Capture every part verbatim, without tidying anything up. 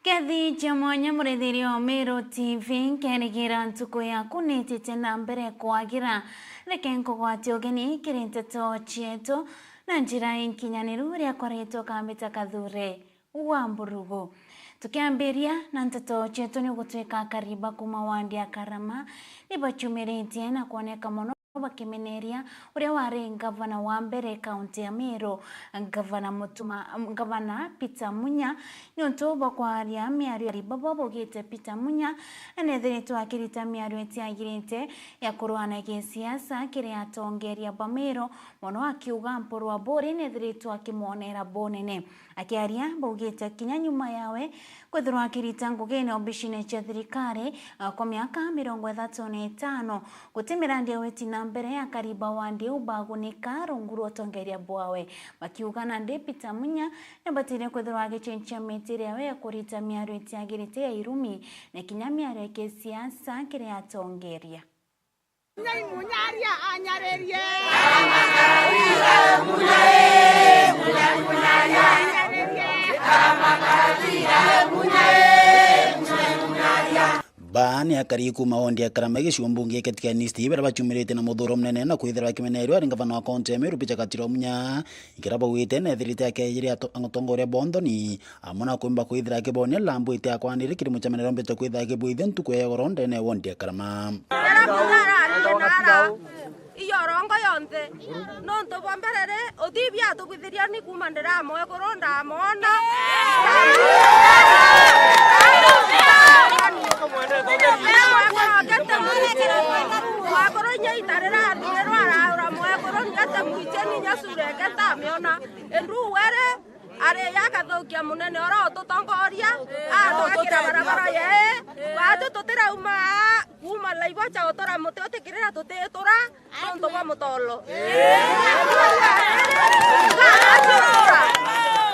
Kethi cia mwanya, murithiria wa Meru T V, nkerigira ntuku yaku nitite na mbere kwagira. Reke nkugwatie ugeni kiri nteto cietu na njira inkinyaniru, riakwa ritwa Kambita Kathure wa Mburugu. Tukiambiria na nteto cietu, ni gutwika akari ba kuma wandi ya Karama ni bacumiritie na kwoneka mono bakimeneria uria wari ngavana wa mbere kaunti ya Meru, Ngavana Mutuma, Ngavana Peter Munya, niuntu bwa kwaria miario ya baba baugite Peter Munya nethiritwe akirita miario itiagirite ya kurwana gisiasa kiri atongeria ba Meru, mono akiuga Mpuru Aburi nethiritwe akimwonera bunene. Akiaria, baugite kinya nyuma yawe kwithirwa akirita ngugine obicine cia thirikari, ah, kwa miaka mirongo ithatu na itano, guti mirandi ya witi na mbere ya akari ba wandi iu bagunika rungu rwa utongeria bwawe, bakiuga nandi Peter Munya niabatire kwithirwa agicenjia mitire yawe ya kurita miario itiagirite ya irumi na kinya miario ya kisiasa kiri atongeria. Nyai Munyaria anyaririe. Baa ni akari kuma wondi ya Karama gicigo mbunge ya Katiga East, baria bacumirite na muthuro munene na kwithira bakimenerua ari ngavana wa kaunti ya Meru Peter Katiro Munya, ikira baugite nethirite akejire ato-, atongoria bonthoni amwe na kwimba kwithira akibonia lambu ite akwanire kiri mucemanio rombete kwithira akibwithia ntuku ya igoro ndene ya wondi ya Karama. Iyo rongo yonthe. Nontu bwa mbere ri, uthibi atugwithiria ni kuma ndiramwekuru ndamwona. Mwekuru inya ita rirathirwa araura mwekuru ngete mwicheni nyasure ngeta miona. Endu were Ari ya agathukia munene uria ututongoria, atwakira barabara yee. Batu tutirauma kuma Laibocha utura muti utikirira tutitura nontu bwa mutolo.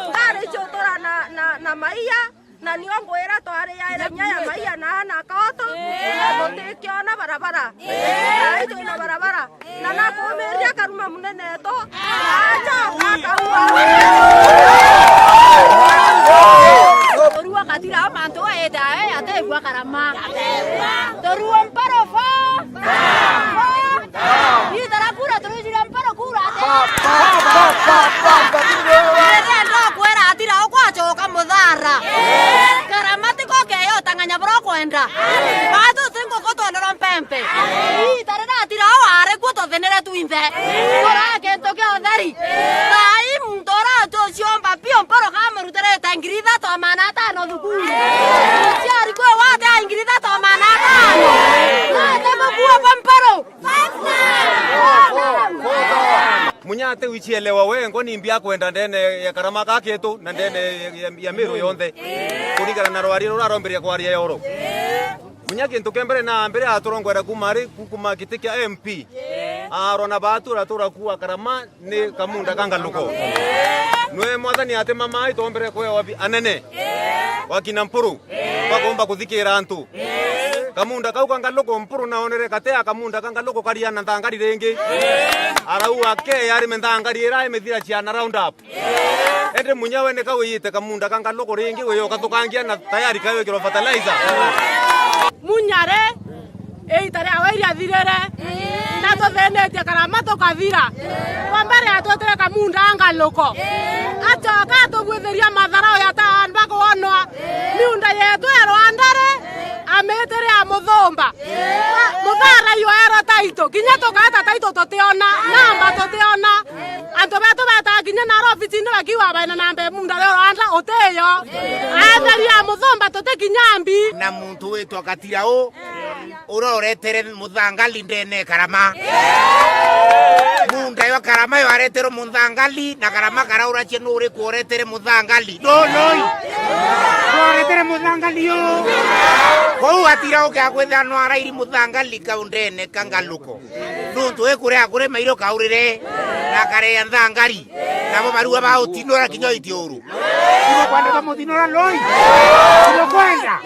Ngari ciutura na, na, na maiya, na nio ngwira twari ya inya ya maiya na ana koto, na tutikiona barabara. Thaa ii twina barabara. Na nakumiria karuma munene eto. Acha, akaua. Turua katira mantu ete ae ategua Karama. Turua Mpuru fo. Fo. Itara kura turujira Mpuru kura ate. Ende ndokwira atira ukwachoka muthara. Karama tiko keyo tang'anya bro kwenda. Batu tingo kotwendera mpempe. Itara Tira o wari kuo tuthinire twinthe. Kura kintu kia utheri. Thaa ii muntu ura uciomba pio Mpuru kamurutirite ngiri ithatu na magana atano thukuru. Uciari kwi wate ai ngiri ithatu na magana atano. Wate mukua kwa Mpuru. Munya ati wichielewa we, ngo ni mbia kwenda ndene ya Karama ka kitu na ndene ya, ya Meru yonthe. Kuringana na rwari ruraromberia kwaria yoro. Munya kintu kia mbere na mbere aturongwera kuma ari, ku-, kuma giti kia M P. Arwa na batu aratura kuwa Karama ni kamunda ka Ngaluko. Nwe mwathani ati mama itombere kwewa bi-, anene. Wakina Mpuru. Bakomba kuthikira antu. Kamunda kau ka Ngaluko Mpuru naonere kate a kamunda ka Ngaluko kariana nthangari ringi. Arau ake yari mithangari ira imithira ciana round up. Indi Munya we nika wiyite kamunda ka Ngaluko ringi wiyo kathukangia na tayari kawikirwa fertilizer. Munya ri, iita riawe iriathirire, na tuthinitie Karama tukathira. Kwa mbere atwetire kamunda a Ngaluko. Acoka atugwithiria matharau ya ta andu bakwonwa. Miunda yetu ya Rwanda ri, amitire a muthumba. Muthara yo erwa taito, kinya tukaeta taito tutiona, namba tutiona. Antu betu betaga kinya naro obicini bakiuga baina namba ya munda rio rwanda utiyo. Atheri a muthumba tutikinya mbi. Na muntu witwa Katirau, uria uretere muthangali ndene Karama. Munda yo Karama yo areterwe muthangali, na Karama karauracia nuri kuoretere muthangali. Ndonoi. Kuoretere muthangali yo. Kou Katirau kia kwithira no arairi muthangali kau ndene ka Ngaluko. Nuntu ikuria kuri mairo kaurire, na kareya nthangari, nabo barua ba utinura kinya itiuru. Ibo kwenda ba mutinura loi. Ibo kwenda.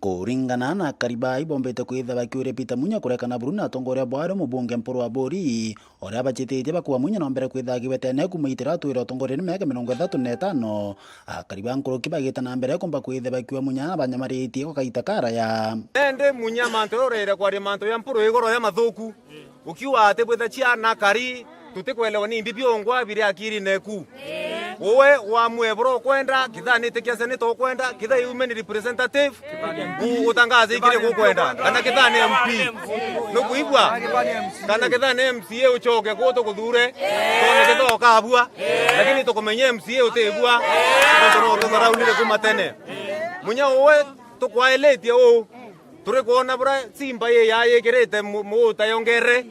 Kuringana na akari baa ibombite kwithirwa bakiuria Peter Munya kurekana buru na atongoria bwao, mubunge Mpuru Aburi, uria bachititie bakuuga Munya no mbere kwithirwa agigwetene kuuma itira atwire utongoriene miaka mirongo ithatu na itano. Akari ba nkuruki bagite na mbere kumba kwithirwa bakiuga Munya abanyamaritie gwa kaita karaya. Indi Munya mantu uria ureere kwaria mantu ja Mpuru igoro ja mathuku. Ukiuga ati bwitha ciana kari, tutikwelewa ni imbi biongwa biri akirine eku. Uwe wamue bura ukwenda, kithaa ni tikiasia ni tukwenda, kithaa i women representative, u-, utangaze ikiri gukwenda, kana kithaa ni M P. Nukuigua? Kana kithaa ni M C A ucoke ku tukuthure, twone kithaa ukabua, lakini tukumenya M C A utibua, nontu no tutharaunire kuma tene. Munya uwe tukwailitie uu. Turi kwona bura simba ii yayikirite mu-, muuta yongere,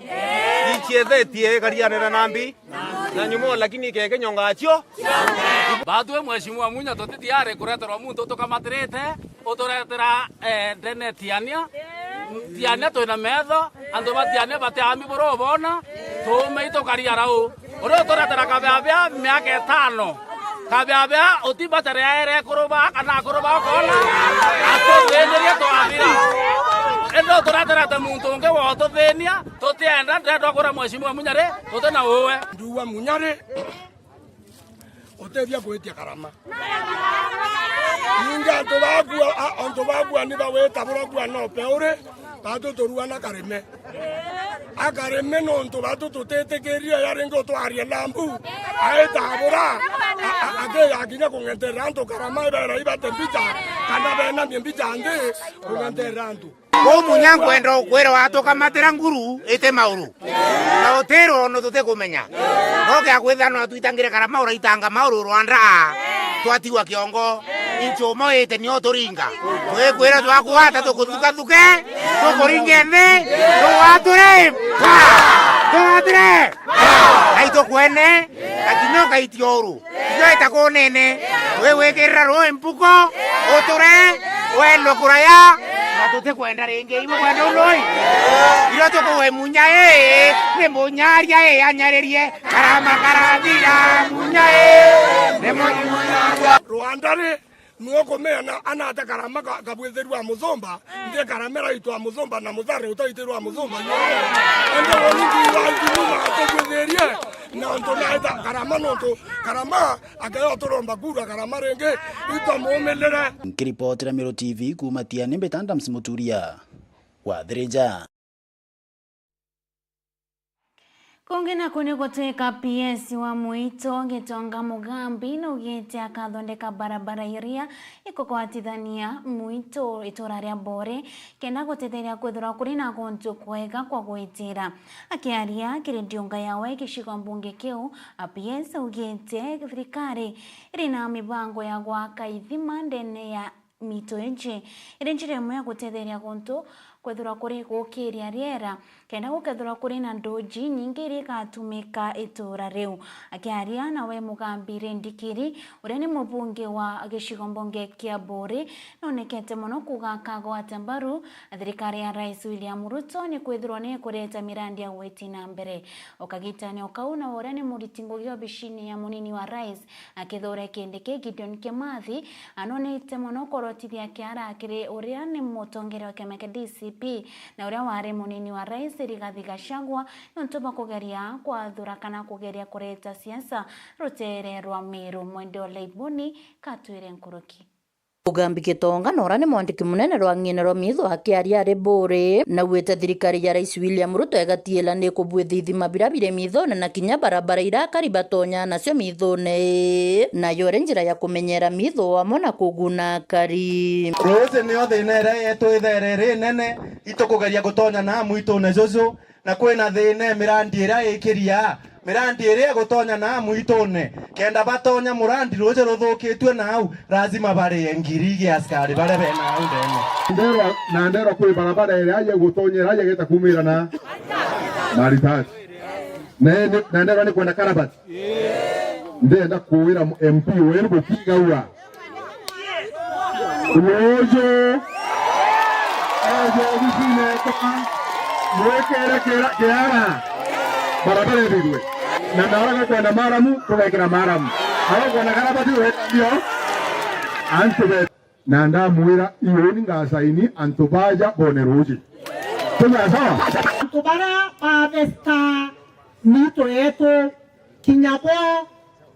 iciethetie ikarianira na mbi na nyumo, lakini ikeke nyonga acio. Batwi Mheshimiwa Munya, tutitiari kureterwa muntu utukamatirite, uturetera, eh, ndene tiania. Tiania twina metho, antu ba tiania batiambi buru ubona, tuume itukariara uu. Uria uturetera kabeabea miaka itano. Kabeabea utibatere aere ekuru ba kana akuru ba ukoona, atuthinirie twathira. Indi utureterete muntu ungi wa ututhinia, tutienda, ndendwa kuria Mheshimiwa Munya ri, tuti na uwe. Nduwa Munya ri, utethia kwitia karama. Ningi antu bakua, a-, antu bakua ni bawita bura bua no pe uri, batu turuana karime. Akareme nontu batu tutitikirie ya ringi utwarie lambu. Aita bura, a-, a-, akiga kinya kung'enterera antu karama ibera ibate mbicha, kana benamie mbicha nthi kung'enterera antu. Kuu Munya nkwenda ukwira watukamatira nguru iti mauru. Na utiro no tutikumenya. No kia kwithira no twitangire karama uraitanga mauru rwanda. Twatigwa kiongo. Inchumo ite nio turinga. Twikwira twakugwata tukuthukathuke, tukuringe nthi, tugwatire. Pa! Tugwatire. Pa! Na itukwene, na kinya ukaitia uru. Kinya itakunene, wi wikirira rui mpuko, uture, wendwe kuraya, na tutikwenda ringi. Ibu kwenda undu ui? Irio tukuwe Munya ii, ni munyaria ii anyaririe, karama karathira Munya ii, ni munyaria. Rwanda ri, Nwe ukumenya na anate karama ka-, kabwithiru wa muthumba, nthi karama iraitwa muthumba na muthare utaitirwa muthumba. Ende woni ngiwa ngiwa atubwithirie, na untu naita karama nontu karama akaya turomba kurwa karama ringi, itwa muumilire. Nkiripotera Meru T V kuuma Tiani, mbita Adams Muturia wa Thirija. Kungi naku ni gutwika P S wa Muito Gitonga Mugambi naugite akathondeka barabara iria ikugwatithania Muito itura ria Bore kenda gutetheria kwithirwa kuri na guntu kwega kwa gwitira. Akiaria kiri ndiunga yawe gicigo mbunge kiu, P S augite thirikari iri na mibango ya gwaka ithima ndene ya Mito iji iri njira imwe ya gutetheria guntu kwethirwa kuri gukiria riera, kenda gukethirwa kuri na nduji nyingi iria igatumika itura riu. Akiaria nawe Mugambi Rindikiri, uria ni mubunge wa gicigo mbunge kia Buri, nonekete mono kuga akagwata mbaru thirikari ya Rais William Ruto ni kwithirwa ni ikureta mirandi ya gwiti na mbere. O kagitene o kau, nawe uria ni muriti ngugi obicini ya munini wa Rais, Kithure Kindiki, Gideon Kimathi anonete mono kurotithia kiara kiri uria ni mutongeria wa kiama kia D C P na uria wari munini wa rais Rigathi Gachagua niuntu bwa kugeria kwathura kana kugeria kureta siasa rutere rwa Meru. Mwende Olaiboni katwire nkuruki. Mugambi Gitonga na uria ni mwandiki munene rwa ng'ine rwa Mitho akiaria ari Buri, naugite thirikari ya Rais William Ruto igatiila ni ikubuithia ithima biria biri Mithone na kinya barabara iria akari batonya nacio Mithone, nayo iri njira ya kumenyera Mitho amwe na kuguna akari. Ruuji nio thina iria yetu ithere iri nene, itukugeria gutonya na mwitune juju, na kwina thina mirandi iria ikiria, mirandi iria igutonya na mwitune. Kenda batonya murandi ruuji ruthukitue na au, lazima barie ngiri igi askari baria bena au ndene. Nderwa, na nderwa kwi barabara iria yegutonyera yegeta kumira na maritati. Na, na nderwa ni kwenda karabati. Ndenda kuwira M P weru gutigaua. Ruuju, eje obisine ekwa, mwikire kira-, kiara, barabara ithithwe. Na nara gukwenda maramu, tugekira maramu. Nara gukwenda karabati, tugekira ndio. Antu be- Na ndamwira, iuni ngasaini antu baja bone ruuji. Tugasawa? Antu baria bathesta miito yetu, kinya bo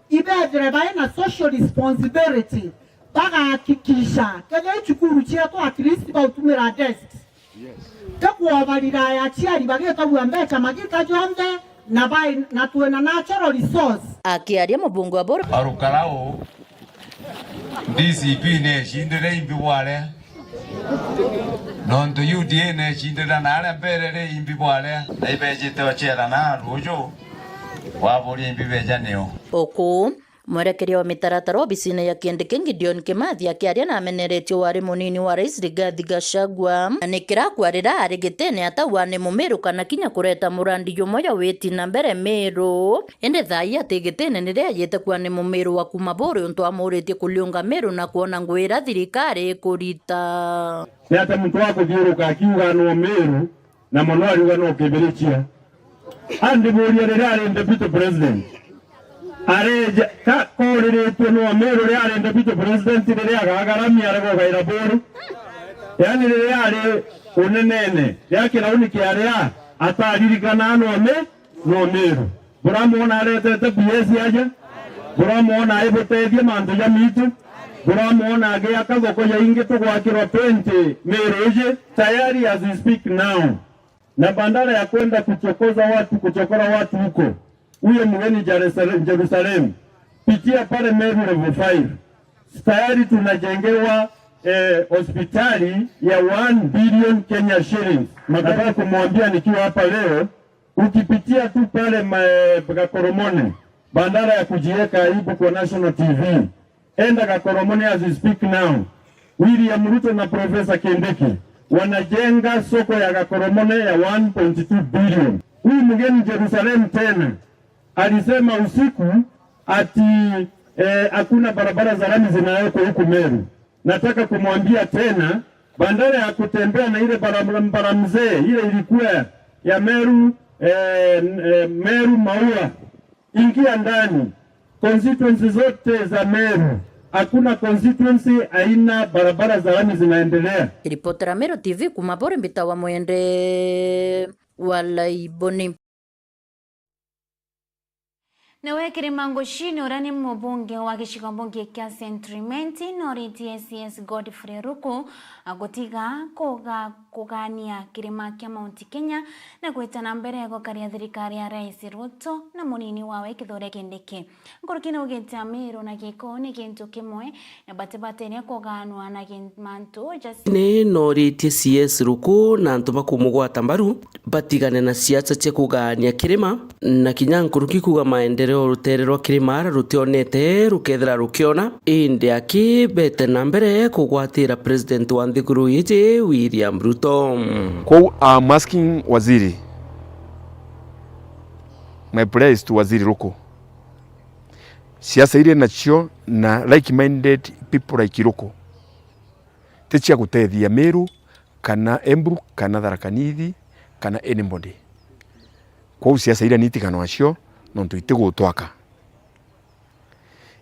ibethire bai na social responsibility, bagahakikisha kethira cukuru cietu at least bautumira desks. Ti kuobarira aciari bagitagua mbeca magita jonthe na bai, na twina natural resource. Akiaria mubunge wa Buru. Arukarau, D C P necindire imbi bwarea. Nontu U D A necindire na aria mbere ri imbi bwarea. Na ibejite ocera na ruuju, waburia imbi beja nio. Uku, mwerekeria wa mitaratara obisine ya Kindiki Gideon Kimathi akiaria na ameneretie wari munini wa Rais Rigathi Gachagua, na ni kirakua riria ari gitine atauga ni Mumiru kana kinya kureta murandi jumwe ya witi na mbere Miru. Indi thaa ii ati gitine niria ajite kuua ni Mumiru wa kuuma Buri untu amuritie kuriunga Miru na kwona ngui iria thirikari ikurita. Ni atia muntu akuthiuruka akiuga no Miru, na mono ariuga no Kibirichia? Andiburia riria ari deputy president, areja ka koriritue no Miru riria ari deputy president, riria agagaramia ari gugaira Buri? Yaani riria ari unenene ria kirauni kia ria ataririkana no Mi-, no Miru. Buramwona aretete P S aja? Buramwona aibutethia mantu ja mitu? Buramwona agiaka thoko ya ingi tugwakirwa twenty Miru iji? Tayari as we speak now. Na badala ya kwenda kuchokoza watu, kuchokora watu huko, huyo mgeni Jerusalem, Jerusalem, pitia pale Meru level five. Tayari tunajengewa, eh, hospitali ya one billion Kenya shillings. Nataka kumwambia nikiwa hapa leo, ukipitia tu pale ma-, Gakoromone, badala ya kujiweka aibu kwa national T V, enda Gakoromone as we speak now. William Ruto na Professor Kindiki wanajenga soko ya Gakoromone ya one point two billion. Huyu mgeni Jerusalem tena alisema usiku ati, eh, hakuna barabara za lami zinawekwa huku Meru. Nataka kumwambia tena, badala ya kutembea na ile barabara mzee, ile ilikuwa ya Meru, eh, eh, Meru Maua, ingia ndani. Constituency zote za Meru, hakuna constituency haina barabara za lami zinaendelea. Ripotera Meru T V kuuma Buri, mbita wa Mwende wa Laiboni. Nawe Kirima Ngucini, uria ni mubunge wa gicigo mbunge kia Central Imenti, noritie C S Godfrey Ruku gutiga kuga-, kugania kirima kia Mount Kenya na gwita na mbere gukaria thirikari ya Rais Ruto na munini wawe Kithure Kindiki. Nkuruki naugite Amiru na giko ni gintu kimwe, na batibateria kuganwa na gin-, mantu ja si- Ni noritie C S Ruku na antu bakumugwata mbaru batigane na siasa cia kugania kirima, na kinya nkuruki kuga maendeleo rutere rwa kirima ara rutionete rukethira rukiona, indi aki bete na mbere kugwatira president wa nthiguru iji William Ruto. Kou I'm asking waziri, my prayer is to Waziri Ruku. Siasa iria nacio na like-minded people like Ruku, ti cia gutethia Meru, kana Embu, kana Tharaka Nithi, kana anybody. Kwou siasa iria ni itigano nacio, nontu itigutwaka.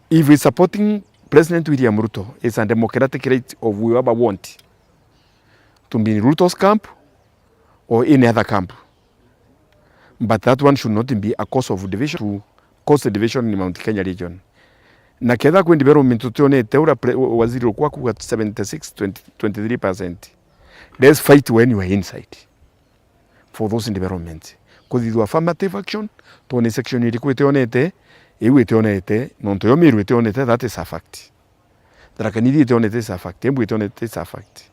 If we supporting President William Ruto, it's a democratic right of whoever want to be in Ruto's camp or any other camp. But that one should not be a cause of division to cause division in Mount Kenya region. Na ketha kwi development tutionete, uria pre-, waziri ukwa kuga seventy-six, twenty, twenty-three percent. Let's fight when we are inside for those developments. Kuthithua affirmative action, twone section iriku itionete, iu itionete, nontu yo Meru itionete, that is a fact. Tharaka Nithi itionete is a fact, Embu itionete is a fact.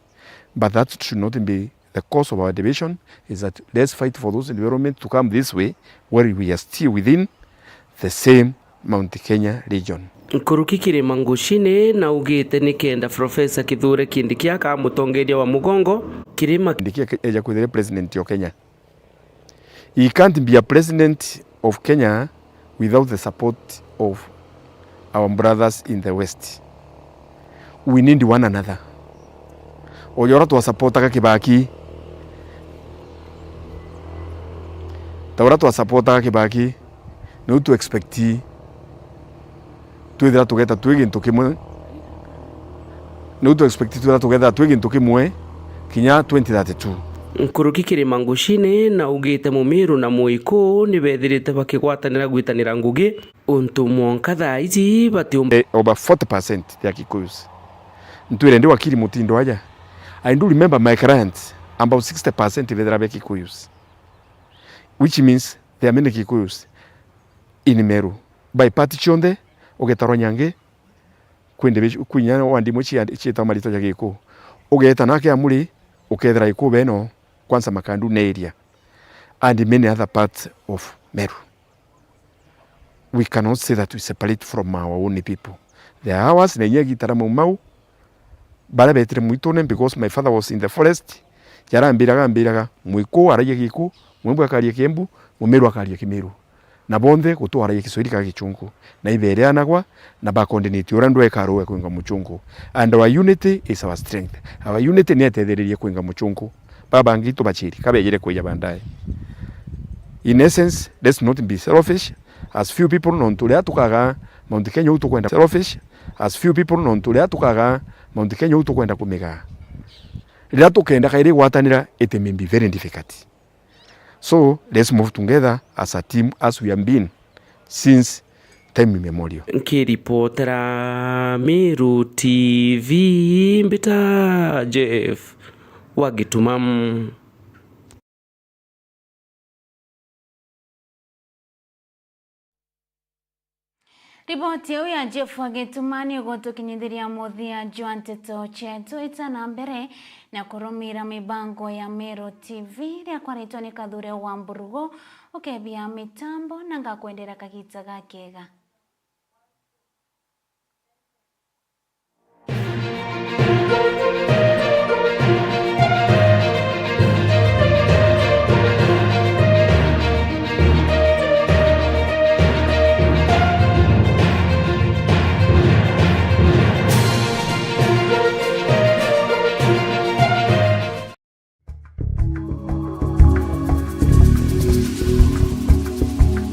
But that should not be the cause of our division, is that let's fight for those development to come this way, where we are still within the same Mount Kenya region. Nkuruki Kirima Ngucini naugite ni kenda Professor Kithure Kindiki akamutongeria wa mugongo. Kirima Kindiki eja kwithira president o Kenya. He can't be a president of Kenya without the support of our brothers in the West. We need one another. Oyo uria twasapotaga Kibaki, ta uria twasapotaga Kibaki, niu tu expect twithira tugeta twi gintu kimwe Niu tu expect twira tugetha twi gintu kimwe kinya twenty thirty-two. Nkuruki kirima ngucine na ugite Mumiru na Muiku ni bethirite bakigwatanira gwitanira ngugi, untu mwonka thaa iji batiumba. Eh, over forty percent they are Kikuyus. Ntwire ndi wakiri mutindo aja. I do remember my clients, about sixty percent bethira be Kikuyus. Which means there are many Kikuyus in Meru. By party cionthe, ugetarwa Nyangi, kwi ndivi, kwi inya wandi imwe cia, ciitagwa maritwa ja Gikuu. Ugeeta na Kiamuri, ukethira Gikuu beno, kwanza Makandu ne area, and many other parts of Meru. We cannot say that we separate from our own people. They are ours, na inya gitara mau mau, baria beetire mwitune, because my father was in the forest, jarambiraga, ambiraga, Mwikuu aragia Gikuu, Mwembu akaria Kiembu, Mumiru akaria Kimiru. Na bonthe gutwaragia Kiswahili ka Gichungu, na ibereanagwa, na ba coordinate uria ndweka aruwe kwinga Muchungu. And our unity is our strength. Our unity ni etethererie kwinga Muchungu. Baba bangi tubachiri, kabejire kwija baadaye. In essence, let's not be selfish as few people, nontu riria tukaga Mount Kenya uu tukwenda selfish as few people, nontu riria tukaga Mount Kenya uu tukwenda kumigaa. Riria tukenda kairi gwatanira, it may be very difficult. So let's move together as a team as we have been since time immemorial. Nkiripotera Meru T V, mbita Jeff wa Gituma. Riboti iu ya Jeff wa Gituma ni igutukinyithiria muthia jwa nteto cietu. Ita na mbere na kurumira mibango ya Meru T V. Riakwa ritwa ni Kathure wa Mburugu, ukebia mitambo na ngakwendera kagita gakega.